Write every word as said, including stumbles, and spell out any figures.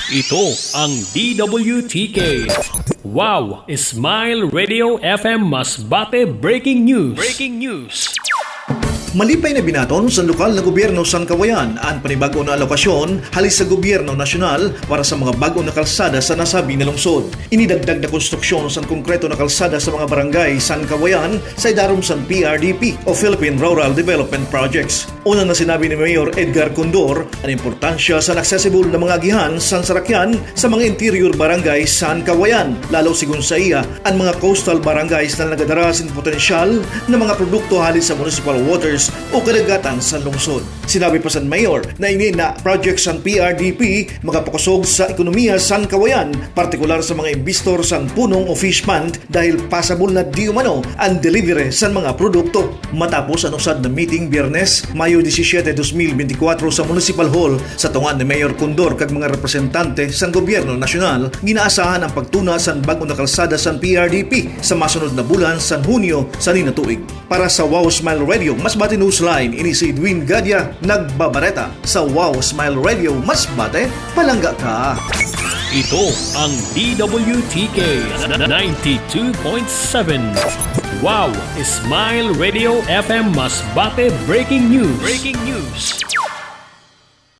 Ito ang D W T K. Wow! Smile Radio F M Masbate Breaking News. Breaking News. Malipay na binaton sa lokal na gobyerno san Kawayan an panibago na alokasyon hali sa gobyerno nasyonal para sa mga bag-o na kalsada sa nasabi na lungsod. Inidagdag na konstruksyon san konkreto na kalsada sa mga barangay san Kawayan sa idarom san P R D P o Philippine Rural Development Projects. Una na sinabi ni Mayor Edgar Condor an importansya san accessible na mga agihan san sarakyan sa mga interior barangay san Kawayan, lalo sigon sa iya an mga coastal barangays na nagadara sin potensyal na mga produkto hali sa municipal waters o kadagatan sa lungsod. Sinabi pa san Mayor na ini na project san P R D P makapakosog sa ekonomiya san Kawayan, partikular sa mga investor san punong o fish pond dahil pasabol na di umano ang delivery san mga produkto. Matapos an usad na meeting Biyernes, Mayo disisiete, dos mil benti kwatro sa Municipal Hall, sa tunga ni Mayor Condor kag mga representante sang gobyerno nasyonal, ginaasahan ang pagtuna san bag-o na kalsada san P R D P sa masunod na bulan san Hunyo sa nina tuig. Para sa Wow Smile Radio Masbate Newsline, ini si Edwin Gadia, nagbabareta. Sa Wow Smile Radio Masbate, palangga ka! Ito ang D W T K ninety-two point seven. Wow! Smile Radio F M Masbate Breaking News. Breaking News.